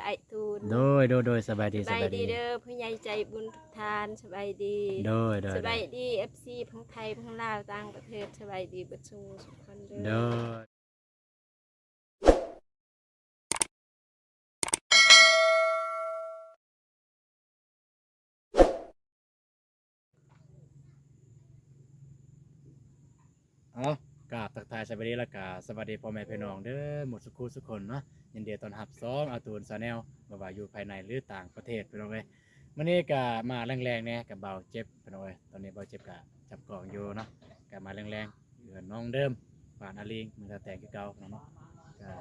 ອ້າຍຕູນ. ໂດຍ ໂດຍ ໂດຍ ສະບາຍດີ ສະບາຍດີເດີ ຜູ້ໃຫຍ່ໃຈບຸນທຸກທ່ານ ສະບາຍດີ. ໂດຍ ໂດຍ ສະບາຍດີ ເອັຟຊີ ທັງໄທ ທັງລາວ ຕ່າງປະເທດ ສະບາຍດີເບິດສູ່ໝູ່ສູ່ຄົນເດີ. ໂດຍ. ເອົາ ກາບທັກທາຍສະບາຍດີ ແລ້ວກະສະບາຍດີພໍ່ແມ່ພີ່ນ້ອງເດີ ໝົດສຸຂູສຸຄົນເນາະ. ຍິນດີຕ້ອນຮັບຊ່ອງອາຕູນ Channel ບໍ່ວ່າຢູ່ພາຍໃນ ຫຼື ຕ່າງປະເທດ ພີ່ນ້ອງເອີຍ. ມື້ນີ້ກະມາແລງໆແດ່ກັບບ່າວເຈັບ ພີ່ນ້ອງເອີຍ. ຕອນນີ້ບ່າວເຈັບກະຈັບກ້ອງຢູ່ເນາະ ກະມາແລງໆ ເຮືອນນ້ອງເດີມ ບ້ານອາລີງ ເມືອງທ່າແຕງຄືເກົ່າເນາະ. ກະ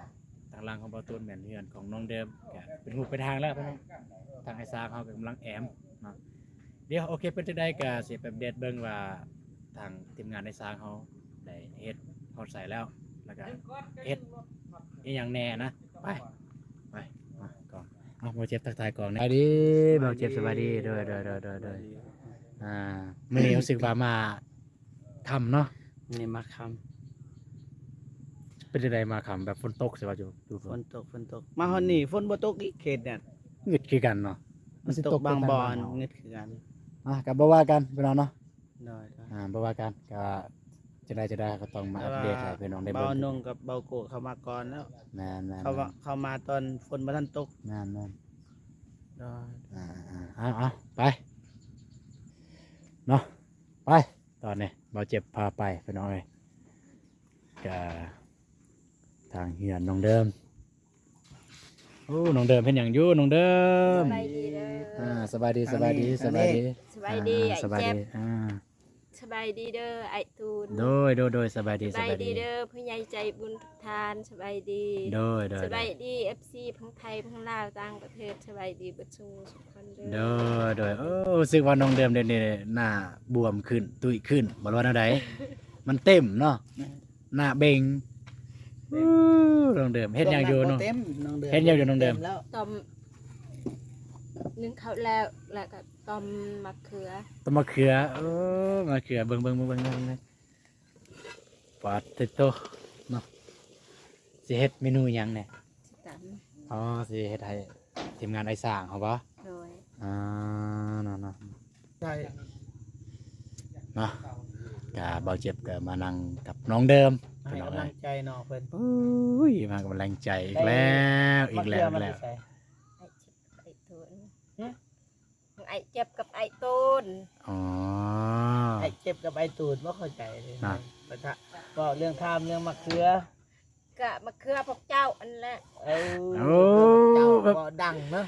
ທາງຫຼັງຂອງບ່າວຕູນແມ່ນເຮືອນຂອງນ້ອງເດີມ ກະເປັນຮູບເປັນຮ່າງແລ້ວພີ່ນ້ອງ. ທາງອ້າຍຊ້າງເຮົາກະກຳລັງແອ້ມເນາະ. ດຽວ ໂອເຄ ເປັນຈັ່ງໃດກະຊິໄປອັບເດດເບິ່ງວ່າທາງທີມງານອ້າຍຊ້າງເຮົາໄດ້ເຮັດຮອດໃສແລ້ວ ແລ້ວກະເຮັດອີ່ຫຍັງແດ່ນະ. ໄປ ໄປ ມາ ກ້ອງ. ເອົາ ບ່າວເຈັບທັກທາຍກ້ອງແດ່. ສະບາຍດີ ບ່າວເຈັບ ສະບາຍດີ. ໂດຍ ໂດຍ ໂດຍ ອ່າ ມື້ນີ້ຮູ້ສຶກວ່າມາຄ່ຳເນາະ. ມື້ນີ້ມາຄ່ຳ. ເປັນຈັ່ງໃດມາຄ່ຳ ແບບຝົນຕົກຊິວ່າຢູ່ ຢູ່ ຝົນຕົກ ຝົນຕົກ. ມາຮອດນີ້ຝົນບໍ່ຕົກອີກ ເຂດນັ້ນ ງຶດຄືກັນເນາະ. ມັນຊິຕົກບາງບ່ອນ ງຶດຄືກັນ. ອ່າ ກະບໍ່ວ່າກັນພີ່ນ້ອງເນາະ. ໂດຍ ໂດຍ. ອ່າ ບໍ່ວ່າກັນ ກະຈັ່ງໃດຈັ່ງໃດກະຕ້ອງມາອັບເດດໃຫ້ພີ່ນ້ອງໄດ້ເບິ່ງ. ບ່າວນົງກັບບ່າວໂກເຂົ້າມາກ່ອນແລ້ວ. ແມ່ນໆໆ. ເຂົ້າມາ ເຂົ້າມາຕອນຝົນບໍ່ທັນຕົກ. ແມ່ນໆ. ໂດຍ. ອ່າໆໆ ເອົາໆ ໄປເນາະ ໄປ. ຕອນນີ້ບ່າວເຈັບພາໄປພີ່ນ້ອງເອີຍ ກະທາງເຮືອນນ້ອງເດີມ. ໂອ້ ນ້ອງເດີມເຮັດຫຍັງຢູ່ ນ້ອງເດີມ? ສະບາຍດີເດີ. ອ່າ ສະບາຍດີ ສະບາຍດີ ສະບາຍດີ ສະບາຍດີ. ອ່າ ສະບາຍດີ ອ່າ ສະບາຍດີເດີອ້າຍຕູນ. ໂດຍ ໂດຍ ໂດຍ ສະບາຍດີ ສະບາຍດີເດີ ຜູ້ໃຫຍ່ໃຈບຸນທຸກທ່ານ ສະບາຍດີ. ໂດຍ ໂດຍ ໂດຍ. ສະບາຍດີ ເອັຟຊີ ທັງໄທ ທັງລາວ ຕ່າງປະເທດ ສະບາຍດີເບິດສູ່ໝູ່ສູ່ຄົນເດີ. ໂດຍ ໂດຍ. ໂອ້ ຮູ້ສຶກວ່ານ້ອງເດີມດຽວນີ້ໜ້າບວມຂຶ້ນ ຕຸ້ຍຂຶ້ນ ບໍ່ຮູ້ວ່າແນວໃດ ມັນເຕັມເນາະ ໜ້າເບັງ. ໂອ້ ນ້ອງເດີມເຮັດຫຍັງຢູ່ເນາະ? ເຕັມ ນ້ອງເດີມ ເຮັດຫຍັງຢູ່ນ້ອງເດີມ? ເຕັມແລ້ວ ຕ້ອມໜຶ້ງເຂົ້າແລ້ວ ແລ້ວກະ ຕຳໝາກເຂືອ ຕຳໝາກເຂືອ. ເອີ ໝາກເຂືອ ເບິ່ງ ເບິ່ງ ເບິ່ງ ເບິ່ງ ເບິ່ງ. ປາດເທີໂຕເນາະ. ຊິເຮັດເມນູຫຍັງແດ່? ຊິຕຳ. ອໍ ຊິເຮັດໃຫ້ທີມງານອ້າຍຊ້າງເຮົາບໍ່? ໂດຍ. ອ່າ ເນາະ ເນາະ ໄດ້ ເນາະ. ກະບ່າວເຈັບກະມານັ່ງກັບນ້ອງເດີມ ໃຫ້ກຳລັງໃຈນ້ອງເພິ່ນ. ໂອ້ຍ ມາກຳລັງໃຈອີກແລ້ວ ອີກແລ້ວ ມາເຂືອ ອີກແລ້ວ ມາແຕ່ໃສ? ອ້າຍເຈັບ ອ້າຍໂຕນ ຫຶ? ອ້າຍເຈັບກັບອ້າຍໂຕນ. ອໍ ອ້າຍເຈັບກັບອ້າຍໂຕນ ບໍ່ເຂົ້າໃຈເລີຍ ນະ ປະທະ ເວົ້າເລື່ອງ ຖາມເລື່ອງໝາກເຂືອ ກະໝາກເຂືອພວກເຈົ້າອັນແຫຼະ. ເອີ ໂອ້ ເຈົ້າເວົ້າດັງເນາະ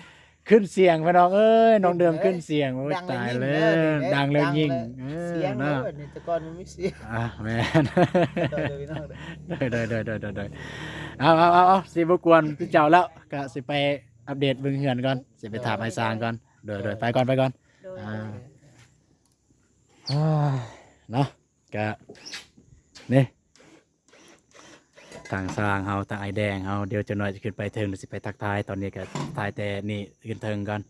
ຂຶ້ນສຽງພີ່ນ້ອງເອີຍ ນ້ອງເດີມຂຶ້ນສຽງ. ໂອ້ຍ ຕາຍແລ້ວ ດັງແລ້ວຍິ່ງ ເອີ ສຽງເນາະ ແຕ່ກ່ອນມັນມີສຽງ. ອ່າ ແມ່ນ ໂດຍ ໂດຍ ໂດຍ ໂດຍ ໂດຍ. ເອົາ ເອົາ ເອົາ ເອົາ ຊິບໍ່ກວນເຈົ້າແລ້ວ ກະຊິໄປອັບເດດເບິ່ງເຮືອນກ່ອນ ຊິໄປຖາມອ້າຍຊ້າງກ່ອນ. ໂດຍ ໂດຍ ໂດຍ ໄປກ່ອນ ໄປກ່ອນ. ໂດຍ ອ່າ ເນາະ ກະນີ້ ທາງຊ່າງເຮົາ ທາງອ້າຍແດງເຮົາ ດຽວຈັກໜ້ອຍຊິຂຶ້ນໄປເທິງ ດຽວຊິໄປທັກທາຍ. ຕອນນີ້ກະຖ່າຍແຕ່ນີ້ຂຶ້ນເທິງກ່ອນ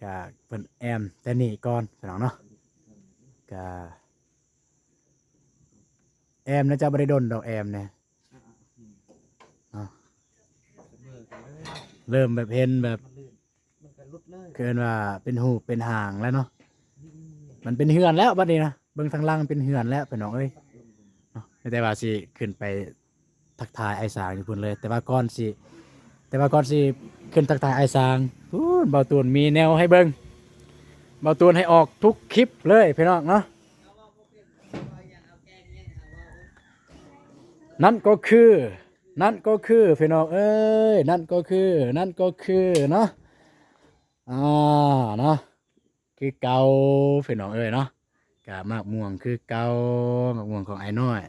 ກະເພິ່ນແອ້ມແຕ່ນີ້ກ່ອນ ພີ່ນ້ອງເນາະ. ກະແອ້ມນະ ຈະບໍ່ໄດ້ດົນດອກ ແອ້ມນີ້ ເນາະ ເລີ່ມແບບເຫັນແບບ ມັນກະຫຼຸດເລີຍ ຄືເອີ້ນວ່າເປັນຮູບເປັນຮ່າງແລ້ວເນາະ. ມັນເປັນເຮືອນແລ້ວບັດນີ້ນະ ເບິ່ງທາງຫຼັງເປັນເຮືອນແລ້ວ ພີ່ນ້ອງເອີຍເນາະ. ແຕ່ວ່າຊິຂຶ້ນໄປທັກທາຍອ້າຍຊ້າງຢູ່ພຸ້ນເລີຍ ແຕ່ວ່າກ່ອນຊິ ແຕ່ວ່າກ່ອນຊິຂຶ້ນທັກທາຍອ້າຍຊ້າງ ພຸ້ນ ບ່າວຕູນມີແນວໃຫ້ເບິ່ງ ບ່າວຕູນໃຫ້ອອກທຸກຄລິບເລີຍ ພີ່ນ້ອງເນາະ. ນັ້ນກໍຄື ນັ້ນກໍຄື ພີ່ນ້ອງເອີຍ ນັ້ນກໍຄື ນັ້ນກໍຄືເນາະ ອ່າ ເນາະ ຄືເກົ່າ ພີ່ນ້ອງເອີຍເນາະ. ກະໝາກມ່ວງຄືເກົ່າ ໝາກມ່ວງຂອງອ້າຍນ້ອຍ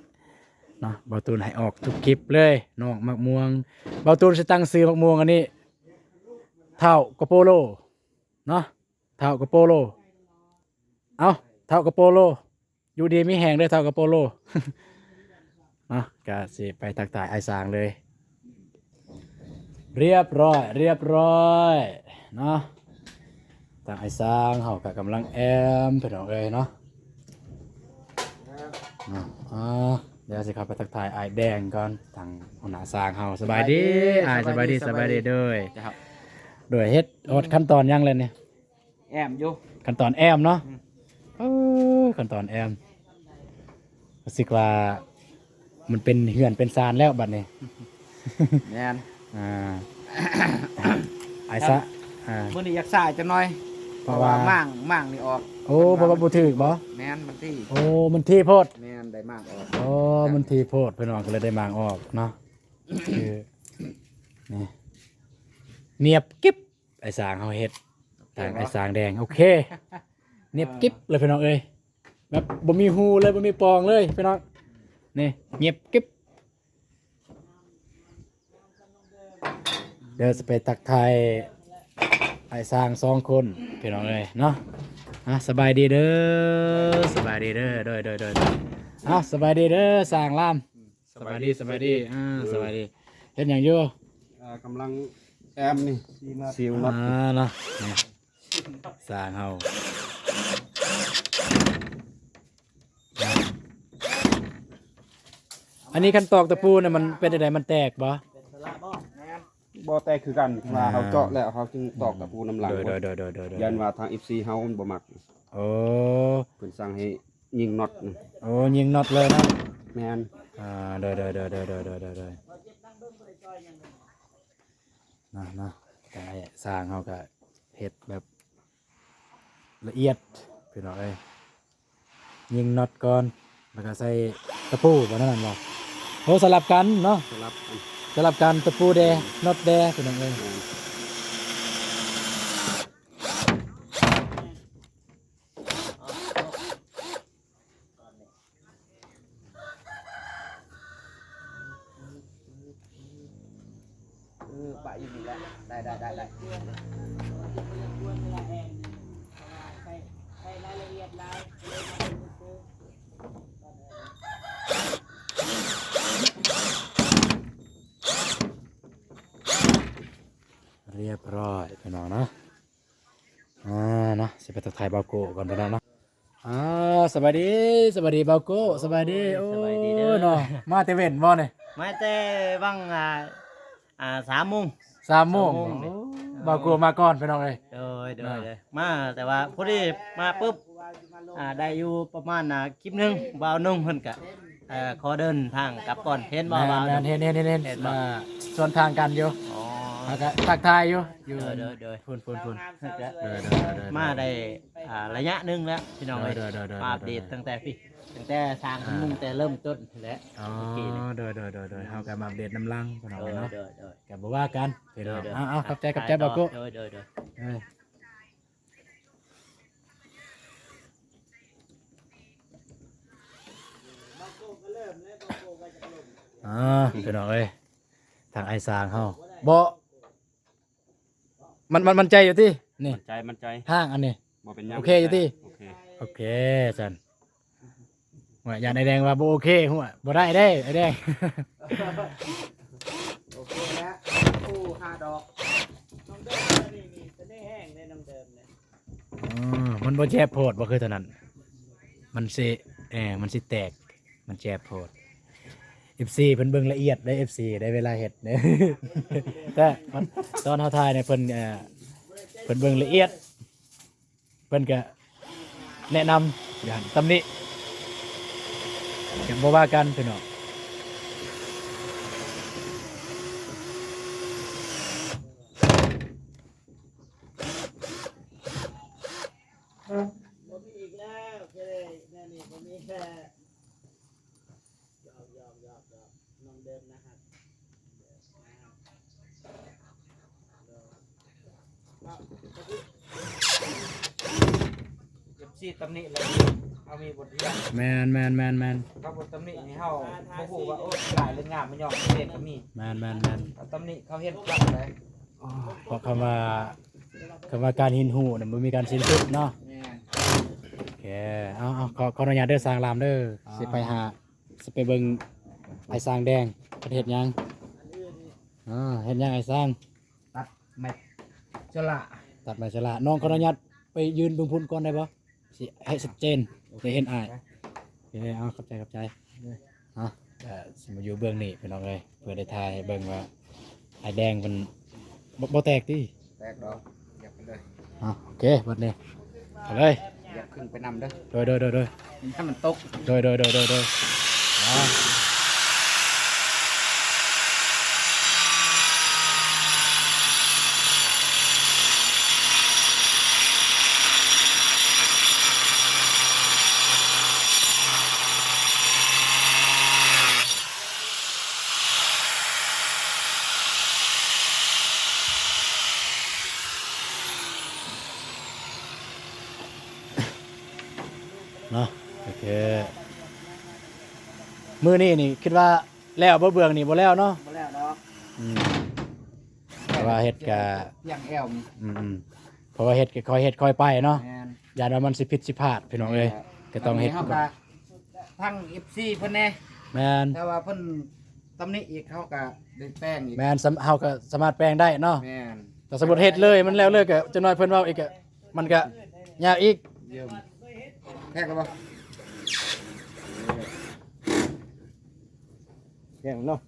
ເນາະ. ບ່າວຕູນໃຫ້ອອກທຸກຄລິບເລີຍ ນ້ອງໝາກມ່ວງ. ບ່າວຕູນຊິຕັ້ງຊື່ໝາກມ່ວງອັນນີ້ ທ້າວກະໂປໂລ ເນາະ ທ້າວກະໂປໂລ. ເອົ້າ ທ້າວກະໂປໂລ ຢູ່ດີມີແຮງເດີທ້າວກະໂປໂລ ເນາະ. ກະຊິໄປທັກທາຍອ້າຍຊ້າງເລີຍ. ຮຽບຮ້ອຍ ຮຽບຮ້ອຍເນາະ. ທາງອ້າຍຊ້າງເຮົາກະກຳລັງແອ້ມ ພີ່ນ້ອງເອີຍເນາະ ເນາະ. ອ່າ ດຽວຊິເຂົ້າໄປທັກທາຍອ້າຍແດງກ່ອນ ທາງຫົວໜ້າຊ້າງເຮົາ. ສະບາຍດີ ສະບາຍດີອ້າຍ ສະບາຍດີ ສະບາຍດີ ສະບາຍດີ ໂດຍ. ເຈົ້າ ໂດຍ ເຮັດຮອດຂັ້ນຕອນຫຍັງແລ້ວນີ້? ແອ້ມຢູ່ ຂັ້ນຕອນແອ້ມເນາະ. ອືມ ເອີ ຂັ້ນຕອນແອ້ມ ຮູ້ສຶກວ່າມັນເປັນເຮືອນເປັນຊານແລ້ວບັດນີ້. ແມ່ນ ອ່າ ອ້າຍຊະ ອ່າ ມື້ນີ້ຢາກຊ້າຈັກໜ່ອຍ ເພາະວ່າ ເພາະວ່າມ້າງ ມ້າງນີ້ອອກ. ໂອ້ ເພິ່ນວ່າ ເພາະວ່າບໍ່ຖືກບໍ່? ແມ່ນ ມັນຖີ່. ໂອ້ ມັນຖີ່ໂພດ. ແມ່ນ ໄດ້ມ້າງອອກ. ໂອ້ ມັນຖີ່ໂພດ ພີ່ນ້ອງ ກໍເລີຍໄດ້ມ້າງອອກເນາະ. ຄື ນີ້ ນຽບກິບ ອ້າຍສາງເຮົາເຮັດ ທາງອ້າຍສາງແດງ ໂອເຄ ນຽບກິບເລີຍພີ່ນ້ອງເອີຍ ແບບບໍ່ມີຮູເລີຍ ບໍ່ມີປ່ອງເລີຍພີ່ນ້ອງ ນີ້ ນຽບກິບ. ດຽວຊິໄປທັກທາຍອ້າຍສາງສອງຄົນພີ່ນ້ອງເອີຍເນາະ. ອ່າ ສະບາຍດີເດີ ສະບາຍດີເດີ ໂດຍ ໂດຍ ໂດຍ ໂດຍ. ອ່າ ສະບາຍດີເດີ ສາງລາມ. ສະບາຍດີ ສະບາຍດີ ອ່າ ສະບາຍດີ. ເຮັດຫຍັງຢູ່? ອ່າ ກຳລັງແອ້ມນີ້ ຊີວນັອດ ອ່າ ເນາະ ນີ້ ສ້າງເຮົາ. ອັນນີ້ຄັນຕອກຕະປູນີ້ມັນເປັນຈັ່ງໃດ? ມັນແຕກບໍ່? ບໍ່ແຕກຄືກັນ ເພາະວ່າເຮົາເຈາະແລ້ວ ເຮົາຈຶ່ງຕອກຕະປູນຳຫຼັງ. ໂດຍ ໂດຍ ໂດຍ ໂດຍ ໂດຍ ຢ້ານວ່າທາງເອັຟຊີເຮົາມັນບໍ່ມັກ. ໂອ້ ເພິ່ນສັ່ງໃຫ້ຍິງນັອດ. ໂອ້ ຍິງນັອດເລີຍເນາະ. ແມ່ນ. ອ່າ ໂດຍ ໂດຍ ໂດຍ ໂດຍ ໂດຍ ໂດຍ ໂດຍ ນະ ນະ ແຕ່ຊ່າງເຮົາກະເຮັດແບບລະອຽດພີ່ນ້ອງເອີຍ. ຍິງນັອດກ່ອນ ແລ້ວກະໃສ່ຕະປູ ແບບນັ້ນແມ່ນບໍ່? ໂອ້ ສະຫຼັບກັນເນາະ ສະຫຼັບກັນ ສະຫຼັບກັນ ຕະປູແດ່ ອືມ ນັອດແດ່ ພີ່ນ້ອງເອີຍ. ແມ່ນ. ເອີ ປະຢູ່ນີ້ແຫຼະ ໄດ້ ໄດ້ ໄດ້ ໄດ້. ຮຽບຮ້ອຍ ພີ່ນ້ອງເນາະ. ອ່າ ເນາະ ຊິໄປທັກທາຍບ່າວໂກ້ກ່ອນພີ່ນ້ອງເນາະ. ອ່າ ສະບາຍດີ ສະບາຍດີບ່າວໂກ້ ສະບາຍດີ. ໂອ້ຍ ໂອ້ຍ ສະບາຍດີເດີ ໂອ້ຍ ເນາະ ມາແຕ່ເວັນບໍ່ນີ້? ມາແຕ່ຫວ່າງ ອ່າ ອ່າ ສາມໂມງ ສາມໂມງ. ໂອ້ ບ່າວໂກ້ມາກ່ອນພີ່ນ້ອງເອີຍ. ໂດຍ ໂດຍ ໂດຍ ມາແຕ່ວ່າພໍດີມາປຶບ ອ່າ ໄດ້ຢູ່ປະມານ ອ່າ ຄລິບໜຶ່ງ ບ່າວໜຸ່ມເພິ່ນກະ ເອີ ຂໍເດີນທາງກັບກ່ອນ ເຫັນບໍ່? ແມ່ນ ວ່າ ແມ່ນ ເຫັນ ເຫັນ ເຫັນ ເຫັນ ເຫັນບໍ່? ອ່າ ສວນທາງກັນຢູ່. ອໍ ເຮົາກະທັກທາຍຢູ່ ຢູ່ ໂດຍ ໂດຍ ໂດຍ ພຸ້ນ ພຸ້ນ ພຸ້ນ ໂດຍ ໂດຍ ໂດຍ ໂດຍ ມາໄດ້ ອ່າ ໄລຍະໜຶ່ງແລ້ວພີ່ນ້ອງເອີຍ. ໂດຍ ໂດຍ ໂດຍ ມາອັບເດດ ໂດຍ ຕັ້ງແຕ່ພີ້ ຕັ້ງແຕ່ສ້າງ ອ່າ ມຸງແຕ່ເລີ່ມຕົ້ນແຫຼະ. ອໍ ເມື່ອກີ້ນີ້ ໂດຍ ໂດຍ ໂດຍ ໂດຍ ເຮົາກະມາອັບເດດນຳຫຼັງພີ່ນ້ອງເອີຍເນາະ. ໂດຍ ໂດຍ ໂດຍ ກະບໍ່ວ່າກັນພີ່ນ້ອງ. ເອົາ ເອົາ ຂອບໃຈ ຂອບໃຈບ່າວໂກ້. ໂດຍ ໂດຍ ໂດຍ ເອີ ອ່າ ພີ່ນ້ອງເອີຍ ທາງອ້າຍສາງເຮົາ ບໍ່ ມັນ ມັນ ໝັ້ນໃຈຢູ່ຕິ? ນີ້ ໝັ້ນໃຈ ໝັ້ນໃຈ ທາງອັນນີ້ ບໍ່ເປັນຫຍັງ ໂອເຄຢູ່ຕິ? ໂອເຄ ໂອເຄຊັ້ນ. ວ່າຢ້ານອ້າຍແດງວ່າບໍ່ໂອເຄ ຫົວ ບໍ່ໄດ້ເດ້ອ້າຍແດງ. ໂອເຄແລ້ວ ໂອ້ ຫ້າດອກ. ນ້ອງເດີມນີ້ມີສະເໜ່ແຮງເດ້ ນ້ອງເດີມເດ້. ອໍ ມັນບໍ່ແຈບໂພດບໍ່? ຄືເທົ່ານັ້ນ ມັນຊິ ເອີ ມັນຊິແຕກ ມັນແຈບໂພດ. ເອັຟຊີ ເພິ່ນເບິ່ງລະອຽດເດ້ ເອັຟຊີ ໄດ້ເວລາເຮັດເດ້. ແຕ່ມັນ ຕອນເຮົາຖ່າຍນີ້ ເພິ່ນ ເອີ ເພິ່ນເບິ່ງລະອຽດ ເພິ່ນກະແນະນຳ ຢ່າຕຳໜິ ກະບໍ່ວ່າກັນພີ່ນ້ອງ. ບໍ່ມີອີກແລ້ວ ເຄີຍແນວນີ້ບໍ່ມີແລ້ວ. ຢອກ ຢອກ ຢອກ ຢອກ ນ້ອງເດີມນະຮັກ ເອັຟຊີ ຕຳໜິແລ້ວ ເຮົາມີບົດຮຽນ. ແມ່ນ ແມ່ນ ແມ່ນ ແມ່ນ. ເຂົາບໍ່ຕຳໜິໃຫ້ເຮົາ ບໍ່ຮູ້ວ່າ ໂອ້ ຫຼາຍຫຼືງາມ ມັນຍອມເຮັດກະມີ. ແມ່ນ ແມ່ນ ແມ່ນ. ເຂົາຕຳໜິ ເຂົາເຮັດຄັກໄດ໋. ເພາະຄຳວ່າ ຄຳວ່າການຮຽນຮູ້ນະ ບໍ່ມີການສິ້ນສຸດເນາະ. ແມ່ນ. ໂອເຄ ເອົາ ເອົາ ຂໍ ຂໍອະນຸຍາດເດີ ຊ່າງລາມເດີ. ອ່າ ຊິໄປຫາ ຊິໄປເບິ່ງອ້າຍຊ່າງແດງ ເພິ່ນເຮັດຫຍັງ? ອ່າ ເຮັດຫຍັງອ້າຍຊ່າງ? ຕັດໄມ້ສະຫຼະ ຕັດໄມ້ສະຫຼະ. ນ້ອງຂໍອະນຸຍາດໄປຢືນເບິ່ງພຸ້ນກ່ອນໄດ້ບໍ່? ຊິໃຫ້ຊັດເຈນ ໂອເຄ ໄດ້ເຫັນອ້າຍ. ໂອເຄ ເອົາ ຂອບໃຈ ຂອບໃຈ. ເອົາ ກະຊິມາຢູ່ເບື້ອງນີ້ພີ່ນ້ອງເອີຍ ເພື່ອໄດ້ຖ່າຍໃຫ້ເບິ່ງວ່າອ້າຍແດງເພິ່ນ ບໍ່ ບໍ່ແຕກຕິ? ກດອກ ຢຽບໄປເລີຍ. ອ່າ ໂອເຄ ບັດນີ້ ເອົາເລີຍ ຢຽບຄຶ່ງໄປນຳເດີ. ໂດຍ ໂດຍ ໂດຍ ໂດຍ ໃຫ້ມັນຕົກ. ໂດຍ ໂດຍ ໂດຍ ໂດຍ ໂດຍ ອ່າ. ເນາະ ໂອເຄ ມື້ນີ້ນີ້ຄິດວ່າແລ້ວບໍ່ ເບື້ອງນີ້ບໍ່ແລ້ວເນາະ? ບໍ່ແລ້ວດອກ. ອືມ ແຕ່ວ່າເຮັດກະພຽງແອວນີ້. ອືມໆ ເພາະວ່າເຮັດກະຄ່ອຍເຮັດຄ່ອຍໄປເນາະ. ແມ່ນ ຢ້ານວ່າມັນຊິຜິດຊິພາດພີ່ນ້ອງເອີຍ. ແມ່ນ ກະຕ້ອງເຮັດ ອັນນີ້ເຮົາກະຟັງເອັຟຊີເພິ່ນແດ່. ແມ່ນ ຖ້າວ່າເພິ່ນຕຳໜິອີກ ເຮົາກະໄດ້ແປງອີກ. ແມ່ນ ສຳ ເຮົາກະສາມາດແປງໄດ້ເນາະ. ແມ່ນ ຖ້າສົມມຸດເຮັດເລີຍ ມັນແລ້ວເລີຍ ກະຈັກໜ້ອຍເພິ່ນເວົ້າອີກ ກະມັນກະຍາກອີກ. ເອີ ແພງແລ້ວບໍ່? ແພງເນາະ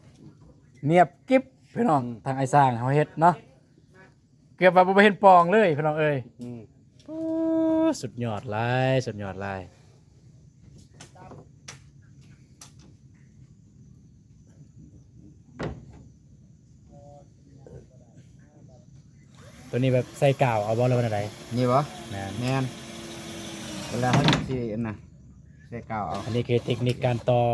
ນຽບກິບພີ່ນ້ອງ. ອືມ ທາງອ້າຍຊ່າງເຮົາເຮັດເນາະ ເກືອບວ່າບໍ່ເຫັນປ່ອງເລີຍພີ່ນ້ອງເອີຍ. ອືມ ໂອ້ ສຸດຍອດຫຼາຍ ສຸດຍອດຫຼາຍ. ໂຕນີ້ແບບໃສ່ກາວເອົາບໍ່ ຫຼືວ່າແນວໃດ? ນີ້ບໍ່? ແມ່ນ ແມ່ນ ເວລາເຮົາຊິອັນນະ ໃສ່ກາວເອົາ. ອັນນີ້ຄືເຕັກນິກການຕໍ່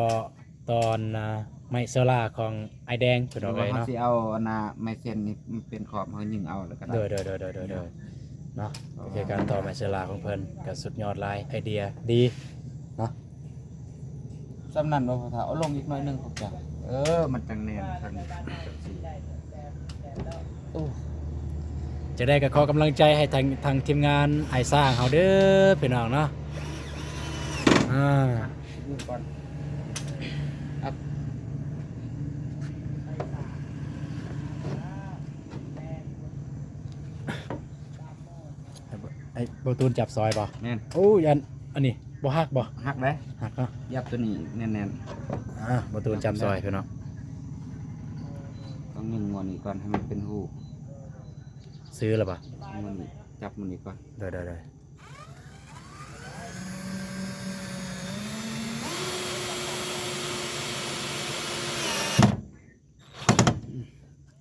ຕໍ່ອັນນະ ໄມ້ເຊີລາຂອງອ້າຍແດງ ພີ່ນ້ອງເອີຍເນາະ. ເຮົາຊິເອົາອັນນະ ໄມ້ເສັ້ນນີ້ເປັນຂອບ ເຮົາຍິງເອົາແລ້ວກໍໄດ້. ໂດຍ ໂດຍ ໂດຍ ໂດຍ ໂດຍ ເນາະ. ໂອເຄ ການຕໍ່ໄມ້ເຊີລາຂອງເພິ່ນກໍສຸດຍອດຫຼາຍ ໄອເດຍດີເນາະ. ສ່ຳນັ້ນບໍ່ພໍ່ເຖົ້າ? ເອົາລົງອີກໜ້ອຍໜຶ່ງພວກເຈົ້າ. ເອີ ມັນຈັ່ງແໜ້ນເທິງ. ໂອ້ ຈັ່ງໃດກໍຂໍກຳລັງໃຈໃຫ້ທາງ ທາງທີມງານອ້າຍຊ້າງເຮົາເດີພີ່ນ້ອງເນາະ. ອ່າ ຢູ່ກ່ອນ ໃຫ້ ໃຫ້ບໍ່ຕູນຈັບຊອຍບໍ່? ແມ່ນ. ໂອ້ຍ ອັນ ອັນນີ້ບໍ່ຫັກບໍ່? ຫັກເດ້. ຫັກເນາະ. ຢຽບໂຕນີ້ແໜ້ນໆ. ອ່າ ບໍ່ຕູນຈັບຊອຍພີ່ນ້ອງ. ຕ້ອງຍິງໝ່ອງນີ້ກ່ອນ ໃຫ້ມັນເປັນຮູ. ຊື້ແລ້ວບໍ່? ໝ່ອງນີ້ ຈັບໝ່ອງນີ້ກ່ອນ. ໂດຍ ໂດຍ ໂດຍ.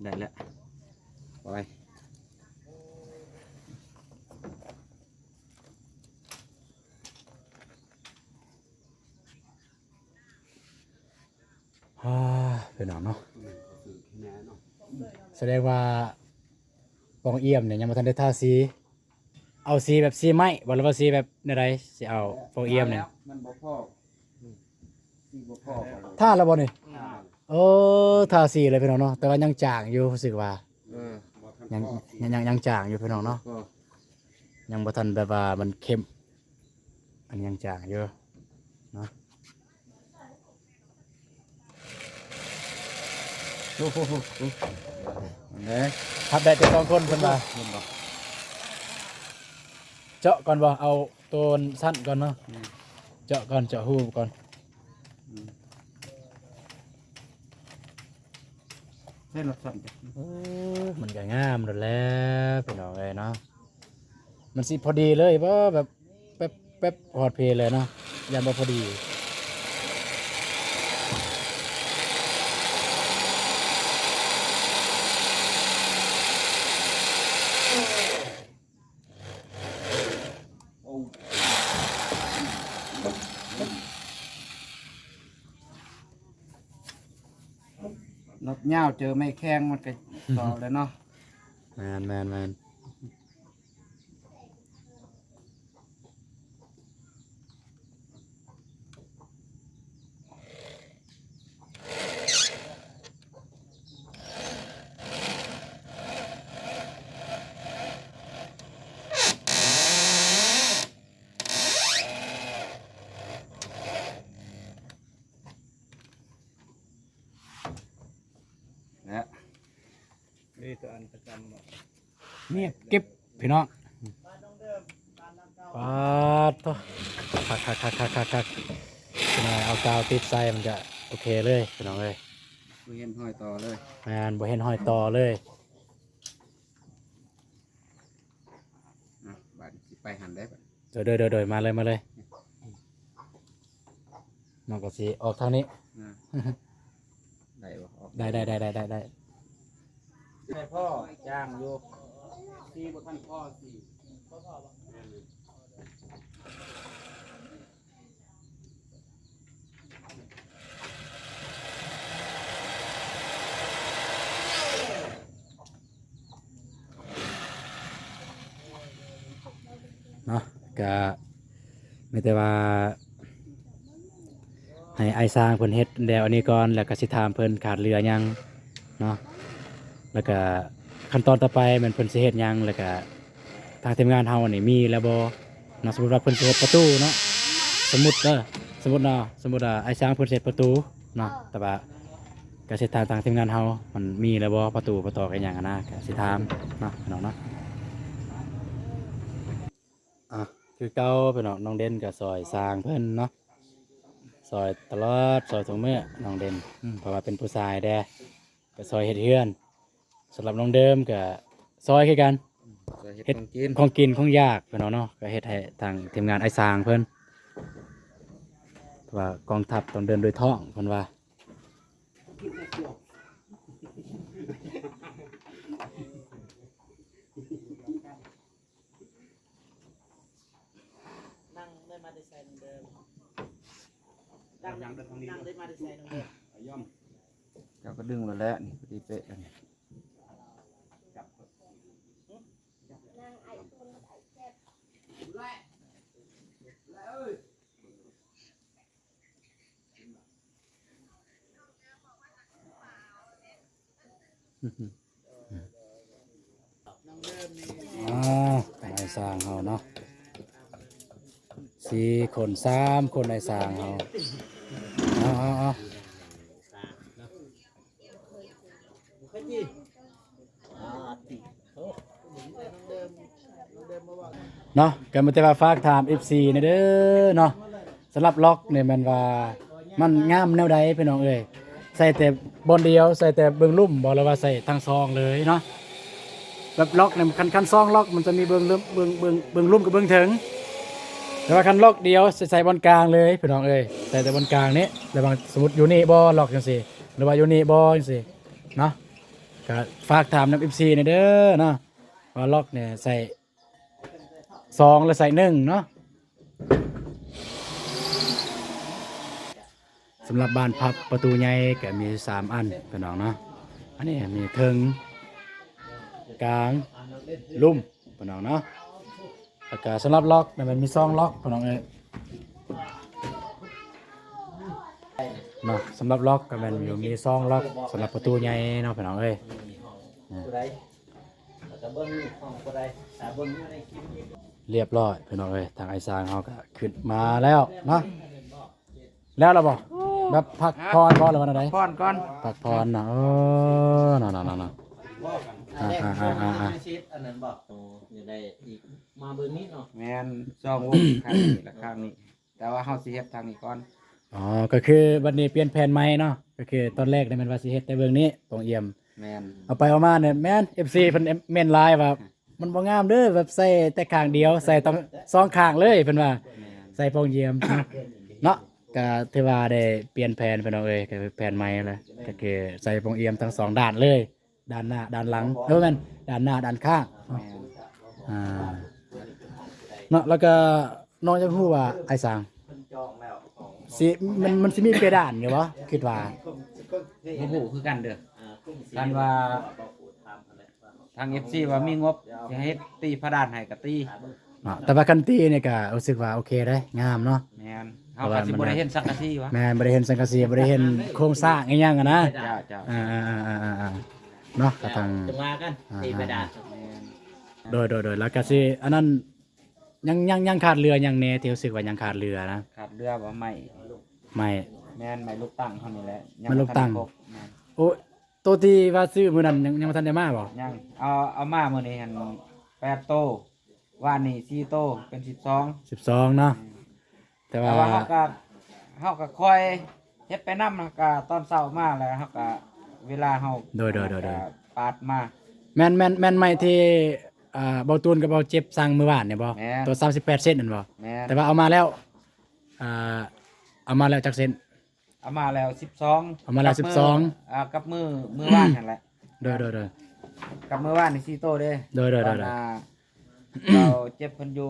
ໄດ້ແລ້ວ ໄປ. ອ່າ ພີ່ນ້ອງເນາະ ສະແດງວ່າປ່ອງອຽມນີ້ຍັງບໍ່ທັນໄດ້ທາສີ. ເອົາສີແບບສີໄມ້ບໍ່ ຫຼືວ່າສີແບບແນວໃດ? ຊິເອົາປ່ອງອຽມນີ້ ມັນບໍ່ພໍ ສີບໍ່ພໍ. ທາແລ້ວບໍ່ນີ້? ທາ. ເອີ ທາສີແລ້ວພີ່ນ້ອງເນາະ ແຕ່ວ່າຍັງຈາງຢູ່ ຮູ້ສຶກວ່າ ເອີ ຍັງ ຍັງ ຍັງຈາງຢູ່ພີ່ນ້ອງເນາະ. ຍັງບໍ່ທັນແບບວ່າມັນເຂັ້ມ ອັນຍັງຈາງຢູ່ເນາະ. ໂອ້ໂຫ ໂອ້ໂຫ ອັນໃດ ຮັບໄດ້ແຕ່ສອງຄົນເພິ່ນວ່າ. ເຫັນບໍ່? ເຈາະກ່ອນບໍ່? ເອົາໂຕສັ້ນກ່ອນເນາະ. ອືມ ເຈາະກ່ອນ ເຈາະຮູກ່ອນ. ອືມ ໃຊ້ລົດສັ້ນ. ເອີ ມັນກໍງາມໂລດແຫຼະພີ່ນ້ອງເອີຍເນາະ. ມັນຊິພໍດີເລີຍບໍ່ ແບບ ແປັບ ແປັບ ຮອດເພເລີຍເນາະ ຢ້ານບໍ່ພໍດີ. ລັດຍາວເຈີໄມ້ແຂງມັນກໍຕໍ່ແລ້ວເນາະ. ແມ່ນໆໆ. ແລະ ນີ້ຕົວອັນປະຈຳ ນຽບກິບພີ່ນ້ອງ. ປາດໂທ້ ຄັກໆໆໆໆ. ຈັກໜ້ອຍເອົາກາວຕິດໃສ່ ມັນກະໂອເຄເລີຍພີ່ນ້ອງເອີຍ. ບໍ່ເຫັນຮອຍຕໍ່ເລີຍ. ແມ່ນ ບໍ່ເຫັນຮອຍຕໍ່ເລີຍ. ໄປຫັ້ນໄດ້ບັດ ໂດຍ ໂດຍ ໂດຍ ໂດຍ ມາເລີຍ ມາເລີຍ ນ້ອງກໍຊິອອກທາງນີ້ ອາ ໄດ້ບໍ່? ອອກ ໄດ້ ໄດ້ ໄດ້ ໄດ້ ໄດ້ ໄດ້ ໃຫ້ພໍ່ຈ້າງຢູ່ ສີ່ບໍ່ທັນພໍ ສີ່ ເນາະ ກະມີແຕ່ວ່າ ໃຫ້ອ້າຍຊ່າງເພິ່ນເຮັດແນວອັນນີ້ກ່ອນ ແລ້ວກໍຊິຖາມເພິ່ນຂາດເຫຼືອຫຍັງເນາະ ແລ້ວກໍຂັ້ນຕອນຕໍ່ໄປແມ່ນເພິ່ນຊິເຮັດຫຍັງ ແລ້ວກໍທາງທີມງານເຮົານີ້ມີແລ້ວບໍ່ເນາະ. ສົມມຸດວ່າເພິ່ນຊິເຮັດປະຕູເນາະ ສົມມຸດເດີ ສົມມຸດເນາະ ສົມມຸດວ່າອ້າຍຊ່າງເພິ່ນຊິເຮັດປະຕູເນາະ ແຕ່ວ່າກໍຊິຖາມທາງທີມງານເຮົາ ມັນມີແລ້ວບໍ່ ປະຕູປະຕອກອີ່ຫຍັງຫັ້ນນະ ກໍຊິຖາມເນາະ ພີ່ນ້ອງເນາະ. ອ່ະ ຄືເກົ່າພີ່ນ້ອງ ນ້ອງເດັ່ນກໍຊ່ອຍຊ່າງເພິ່ນເນາະ ຊ່ອຍຕະຫຼອດ ຊ່ອຍທຸກມື້ນ້ອງເດັ່ນ ອືມ ເພາະວ່າເປັນຜູ້ຊາຍແດ່ ກໍຊ່ອຍເຮັດເຮືອນ. ສຳລັບນ້ອງເດີມກໍຊ່ອຍຄືກັນ ອືມ ຊ່ອຍເຮັດ ເຮັດຂອງກິນ ຂອງກິນຂອງຢາກພີ່ນ້ອງເນາະ ກໍເຮັດໃຫ້ທາງທີມງານອ້າຍຊ່າງເພິ່ນ ເພາະວ່າກອງທັບຕ້ອງເດີນດ້ວຍທ້ອງເພິ່ນວ່າ. ນັ່ງໄດ້ມາແຕ່ໃສນ້ອງເດີມ? ນັ່ງ ນັ່ງໄດ້ມາແຕ່ໃສນ້ອງເດີມ? ເຈົ້າກໍດຶງໄວ້ແລ້ວນີ້ ພໍດີເປະແລ້ວນີ້. ອ່າ ອ້າຍຊ່າງເຮົາເນາະ ສີ່ຄົນ ສາມຄົນ ອ້າຍຊ່າງເຮົາ ເອົາ ເອົາ ເອົາ. ເນາະ ກໍມີແຕ່ວ່າຝາກຖາມເອັຟຊີແດ່ເດີເນາະ ສຳລັບລັອກນີ້ແມ່ນວ່າມັນງາມແນວໃດພີ່ນ້ອງເອີຍ? ໃສ່ແຕ່ບ່ອນດຽວ ໃສ່ແຕ່ເບື້ອງລຸ່ມບໍ່ ຫຼືວ່າໃສ່ທັງສອງເລີຍເນາະ? ແບບລັອກນີ້ ຄັນ ຄັນສອງລັອກມັນຈະມີເບື້ອງເລິ້ມ ເບື້ອງ ເບື້ອງ ເບື້ອງລຸ່ມກັບເບື້ອງເທິງ ແຕ່ວ່າຄັນລັອກດຽວ ໃສ່ ໃສ່ບ່ອນກາງເລີຍພີ່ນ້ອງເອີຍ ໃສ່ແຕ່ບ່ອນກາງນີ້ ລະຫວ່າງ ສົມມຸດຢູ່ນີ້ບໍ່ ລັອກຈັ່ງຊີ້ ຫຼືວ່າຢູ່ນີ້ບໍ່ ຈັ່ງຊີ້ເນາະ ກໍຝາກຖາມນຳເອັຟຊີແດ່ເດີເນາະ ວ່າລັອກນີ້ໃສ່ສອງ ຫຼືໃສ່ໜຶ່ງເນາະ. ສຳລັບບານພັບປະຕູໃຫຍ່ກໍມີສາມອັນພີ່ນ້ອງເນາະ ອັນນີ້ມີເທິງ ກາງ ລຸ່ມພີ່ນ້ອງເນາະ ແລ້ວກໍສຳລັບລັອກນະ ມັນມີສອງລັອກພີ່ນ້ອງເອີຍເນາະ ສຳລັບລັອກກໍແມ່ນຢູ່ ມີສອງລັອກສຳລັບປະຕູໃຫຍ່ເນາະພີ່ນ້ອງເອີຍ. ລຽບຮ້ອຍພີ່ນ້ອງເອີຍ ທາງອ້າຍຊ່າງເຮົາກໍຂຶ້ນມາແລ້ວເນາະ ແລ້ວລະບໍ່? ແບບພັກຜ່ອນບໍ່ ຫຼືວ່າແນວໃດ? ພັກຜ່ອນກ່ອນ ພັກຜ່ອນເນາະ ເອີ ເນາະໆໆໆ ອ່າໆໆໆ ອັນນັ້ນບໍ່? ໂອ້ ຢາກໄດ້ອີກ ມາເບິ່ງນີ້ເນາະ ແມ່ນ ສອງວົງ ຂ້າງນີ້ ແລະ ຂ້າງນີ້ ແຕ່ວ່າເຮົາຊິເຮັດທາງນີ້ກ່ອນ. ອໍ ກໍຄືບັດນີ້ປ່ຽນແຜນໃໝ່ເນາະ ກໍຄືຕອນແລກນີ້ແມ່ນວ່າຊິເຮັດແຕ່ເບື້ອງນີ້ ປ່ອງອຽມ ແມ່ນ ເອົາໄປເອົາມານີ້ແມ່ນ ເອັຟຊີເພິ່ນເມັ້ນຫຼາຍວ່າ ມັນບໍ່ງາມເດີ ແບບໃສ່ແຕ່ຂ້າງດຽວ ໃສ່ຕ້ອງສອງຂ້າງເລີຍ ເພິ່ນວ່າ ແມ່ນ ໃສ່ປ່ອງອຽມເນາະ ກໍຖືວ່າໄດ້ປ່ຽນແຜນພີ່ນ້ອງເອີຍ ກໍຄືແຜນໃໝ່ແຫຼະ ກໍຄືໃສ່ປ່ອງອຽມທັງສອງດ້ານເລີຍ ດ້ານໜ້າດ້ານຫຼັງ ເອີ ບໍ່ແມ່ນ ດ້ານໜ້າດ້ານຂ້າງ ແມ່ນ ອ່າ ເນາະ ແລ້ວກໍນ້ອງຢາກຮູ້ວ່າ ອ້າຍຊ່າງ ຊິ ມັນ ມັນຊິມີເປດານຢູ່ບໍ່? ຄິດວ່າ ບໍ່ຮູ້ຄືກັນເດີ ຄັນວ່າ ທາງເອັຟຊີວ່າມີງົບ ຊິເຮັດຕີຝາດ້ານໃຫ້ກໍຕີເນາະ ແຕ່ວ່າຄັນຕີນີ້ກໍຮູ້ສຶກວ່າໂອເຄເດ້ ງາມເນາະ ແມ່ນ ເຮົາກໍຊິບໍ່ໄດ້ເຫັນສັງກະສີວະ ແມ່ນ ບໍ່ໄດ້ເຫັນສັງກະສີ ບໍ່ໄດ້ເຫັນໂຄງສ້າງອີ່ຫຍັງຫັ້ນນະ ເຈົ້າ ເຈົ້າ ອ່າໆໆໆໆ ເນາະ ກໍທາງ ຈະວ່າກັນ ອ່າໆ ຕີຝາດ້ານ ແມ່ນ ໂດຍໆໆ ແລ້ວກໍຊິອັນນັ້ນ ຍັງ ຍັງ ຍັງຂາດເຫຼືອຫຍັງແດ່ ທີ່ຮູ້ສຶກວ່າຍັງຂາດເຫຼືອນະ? ຂາດເຫຼືອບໍ່? ໄມ້ ໄມ້ ແມ່ນ ໄມ້ລູກຕັ້ງເຮົານີ້ແຫຼະ ໄມ້ລູກຕັ້ງ ຍັງບໍ່ທັນໄດ້ຄົບ ແມ່ນ ໂອ້ ໂຕທີ່ວ່າຊື້ມື້ນັ້ນ ຍັງ ຍັງບໍ່ທັນໄດ້ມາບໍ່? ຍັງ ເອົາ ເອົາມາມື້ນີ້ຫັ້ນແປດໂຕ ວານນີ້ສີ່ໂຕ ເປັນສິບສອງ ສິບສອງເນາະ ອືມ ແຕ່ວ່າ ແຕ່ວ່າເຮົາກໍ ເຮົາກໍຄ່ອຍເຮັດໄປນຳ ເຮົາກໍຕອນເຊົ້າມາແລ້ວ ເຮົາກໍເວລາເຮົາ ໂດຍໆໆໆ ເຮົາກໍປາດມາ ແມ່ນ ແມ່ນ ແມ່ນໄມ້ທີ່ ອ່າ ເບົາຕູນກັບເບົາເຈັບສັ່ງມື້ວານນີ້ບໍ່? ແມ່ນ ໂຕສາມສິບແປດເຊັນນັ້ນບໍ່? ແມ່ນ ແຕ່ວ່າເອົາມາແລ້ວ ອ່າ ເອົາມາແລ້ວຈັກເຊັນ? ເອົາມາແລ້ວສິບສອງ ເອົາມາແລ້ວສິບສອງ ກັບມື້ ອ່າ ກັບມື້ ມື້ວານຫັ້ນແຫຼະ. ໂດຍໆໆ ກັບມື້ວານນີ້ສີ່ໂຕເດ້. ໂດຍໆໆໆ ຕອນ ອ່າ ເບົາເຈັບເພິ່ນຢູ່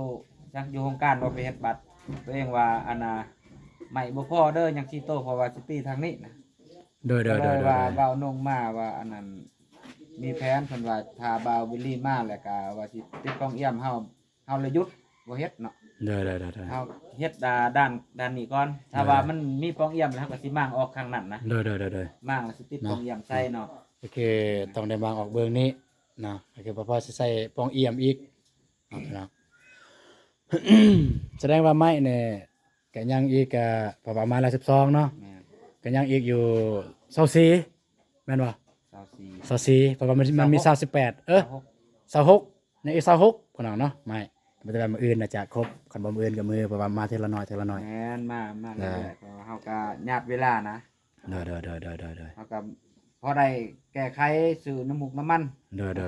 ຈັກຢູ່ໂຮງການບໍ່ ໄປເຮັດບັດ ໂຕເອງວ່າ ອັນນ່າ ໄມ້ບໍ່ພໍເດີ ຍັງສີ່ໂຕ ເພາະວ່າຊິຕີທາງນີ້ນະ. ໂດຍໆໆ ກໍເລີຍວ່າເບົານົງມາວ່າ ອັນນັ້ນ ມີແຜນ ເພິ່ນວ່າຖ້າເບົາບິລລີມາແລ້ວກໍວ່າຊິຕິດປ່ອງອຽມ ເຮົາ ເຮົາລະຢຸດ ບໍ່ເຮັດເນາະ. ໂດຍໆໆໆ ເຮົາເຮັດ ອ່າ ດ້ານ ດ້ານນີ້ກ່ອນ ຖ້າວ່າມັນມີປ່ອງອຽມແລ້ວ ເຮົາກໍຊິມ້າງອອກຂ້າງນັ້ນນະ. ໂດຍໆໆໆ ມ້າງແລ້ວຊິຕິດປ່ອງອຽມໃສ່ເນາະ. ໂອເຄ ຕ້ອງໄດ້ມ້າງອອກເບື້ອງນີ້ເນາະ ກໍຄືພໍ່ຊິໃສ່ປ່ອງອຽມອີກເນາະ. ສະແດງວ່າໄມ້ນີ້ກໍຍັງອີກ ກໍເພາະວ່າມາແລ້ວສິບສອງເນາະ. ແມ່ນ ກໍຍັງອີກຢູ່ຊາວສີ່ ແມ່ນບໍ່? ຊາວສີ່ ຊາວສີ່ ເພາະວ່າມັນ ມັນມີຊາວສິບແປດ ເອີ ຊາວຫົກ ຊາວຫົກ ຍັງອີກຊາວຫົກ ພີ່ນ້ອງເນາະ. ໄມ້ ແຕ່ວ່າມື້ອື່ນໜ້າຈະຄົບ ຄັນບໍ່ມື້ອື່ນກໍມື້ ເພາະວ່າມາເທື່ອລະໜ້ອຍ ເທື່ອລະໜ້ອຍ. ແມ່ນ ມາ ມາເລື້ອຍໆ ເພາະວ່າເຮົາກໍຍາດເວລານະ. ໂດຍໆໆໆ ເຮົາກໍພໍໄດ້ແກ້ໄຂຊື້ນ້ຳມູກນ້ຳມັນ. ໂດຍໆໆໆໆ ອ່າ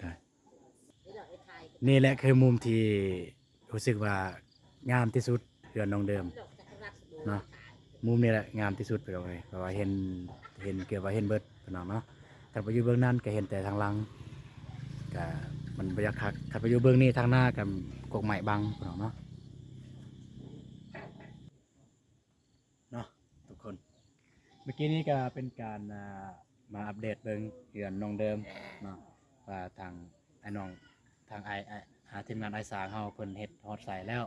ໂດຍໆ ນີ້ແຫຼະຄືມຸມທີ່ຮູ້ສຶກວ່າງາມທີ່ສຸດ ເຮືອນນ້ອງເດີມເນາະ. ມຸມນີ້ແຫຼະງາມທີ່ສຸດ ພີ່ນ້ອງເອີຍ ເພາະວ່າເຫັນ ເຫັນ ເກືອບວ່າເຫັນເບິດ ພີ່ນ້ອງເນາະ. ຄັນໄປຢູ່ເບື້ອງນັ້ນກໍເຫັນແຕ່ທາງຫຼັງ ກໍມັນບໍ່ຢາກຄັກ. ຄັນໄປຢູ່ເບື້ອງນີ້ ທາງໜ້າກໍກົກໄມ້ບັງ ພີ່ນ້ອງເນາະ. ເນາະທຸກຄົນ ເມື່ອກີ້ນີ້ກໍເປັນການ ອ່າ ມາອັບເດດເບິ່ງເຮືອນນ້ອງເດີມເນາະ ວ່າທາງອ້າຍນ້ອງ ທາງອ້າຍ ອ້າຍ ອ່າ ທີມງານອ້າຍສາງເຮົາ ເພິ່ນເຮັດຮອດໃສແລ້ວ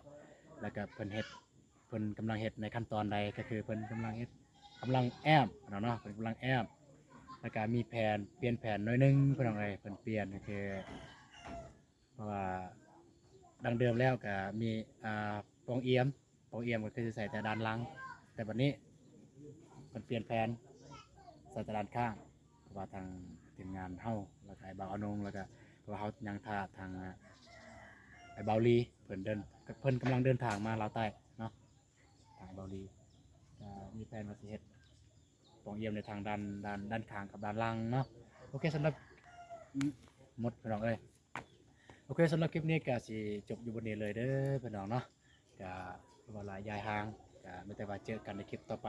ແລ້ວກໍເພິ່ນເຮັດ ເພິ່ນກຳລັງເຮັດໃນຂັ້ນຕອນໃດ ກໍຄືເພິ່ນກຳລັງເຮັດ ກຳລັງແອ້ມເນາະ ເນາະ ເພິ່ນກຳລັງແອ້ມ ແລ້ວກໍມີແຜນ ປ່ຽນແຜນໜ້ອຍໜຶ່ງ ພີ່ນ້ອງເອີຍ ເພິ່ນປ່ຽນ ກໍຄື ເພາະວ່າດັ້ງເດີມແລ້ວກໍມີ ອ່າ ປ່ອງອຽມ ປ່ອງອຽມກໍຄືຊິໃສ່ແຕ່ດ້ານຫຼັງ ແຕ່ບັດນີ້ເພິ່ນປ່ຽນແຜນໃສ່ແຕ່ດ້ານຂ້າງ ເພາະວ່າທາງທີມງານເຮົາ ແລ້ວກໍອ້າຍບ່າວອານົງ ແລ້ວກໍເພາະວ່າເຮົາຍັງຖ້າທາງ ອ່າ ອ້າຍບ່າວລີ ເພິ່ນເດີນ ເພິ່ນກຳລັງເດີນທາງມາລາວໃຕ້ເນາະ. ທາງອ້າຍບ່າວລີກໍມີແຜນວ່າຊິເຮັດ ປ່ອງອຽມໃນທາງດ້ານ ດ້ານ ດ້ານຂ້າງກັບດ້ານຫຼັງເນາະ. ໂອເຄ ສຳລັບ ໝົດ ພີ່ນ້ອງເອີຍ. ໂອເຄ ສຳລັບຄລິບນີ້ກໍຊິຈົບຢູ່ບ່ອນນີ້ເລີຍເດີ ພີ່ນ້ອງເນາະ. ກໍບໍ່ຫຼາຍຢາຍຫ່າງ ກໍມີແຕ່ວ່າເຈີກັນໃນຄລິບຕໍ່ໄປ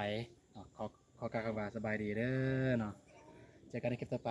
ເນາະ. ຂໍ ຂໍກ່າວຄຳວ່າສະບາຍດີເດີເນາະ. ເຈີກັນໃນຄລິບຕໍ່ໄປ.